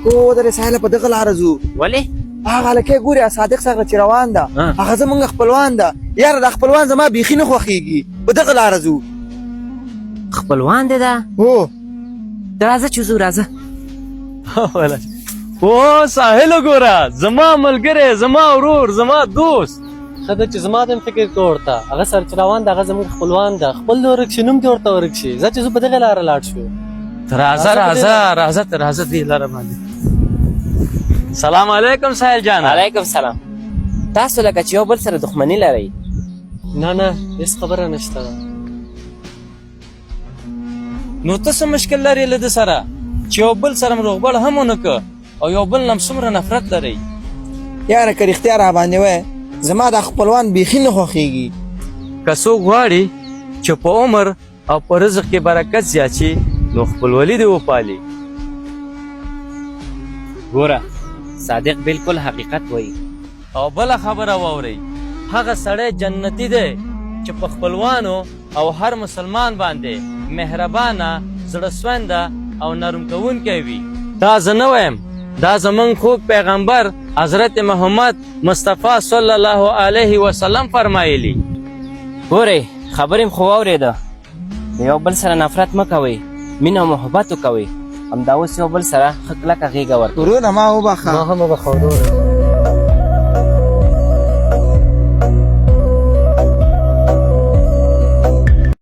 او درې ساحله په دغه لاره ځو. ولې؟ هغه هلکی ګورې، صادق څنګه چې روان ده، هغه زمونږ خپلوان ده. یاره دا خپلوان زما بیخي نه خوښېږي. په دغه لاره ځو. خپلوان دی دا؟ هو. راځه چې ځو، راځه. او ساحل وګوره، زما ملګری، زما ورور، زما دوست. ښه ده چې زما د فکر کې ورته هغه سره چې روان ده، هغه زموږ خپلوان ده. خپل دې ورک شي، نوم دې ورته ورک شي. ځه چې ځو، په دغې لاره لاړ شو. راځه راځه راځه، ته راځه دې لاره باندې. سلام علیکم ساحل جان. علیکم سلام. تاسو لکه چې یو بل سره دښمني لرئ. نه نه، هېڅ خبره نشته ده. نو ته څه مشکل لرې له ده سره چې یو بل سره مو روغبړ هم ونه کړ او یو بل نه هم څومره نفرت لرئ؟ یاره که رښتیا را باندې وایې، زما دا خپلوان بیخي نه خوښېږي. که څوک غواړي چې په عمر او په رزق کې برکت زیات شي، نو خپلولي دې وپالي. ګوره، صادق بالکل حقیقت وایي. او بله خبره واورئ، هغه سړی جنتي دی چې په خپلوانو او هر مسلمان باندې مهربانه، زړه سونده او نرم کوونکی وي. دا زه نه وایم، دا زمونږ خوږ پیغمبر حضرت محمد مصطفی صلی الله علیه وسلم فرمایلی. ګورئ، خبرې مې خو واورېده. د یو بل سره نفرت مه کوئ، مینه او محبت وکوئ. همدا اوس یو بل سره ښه کلکه غېږه ورکړئ. وروره، ما وبخښه. ما هم وبخښه وروره.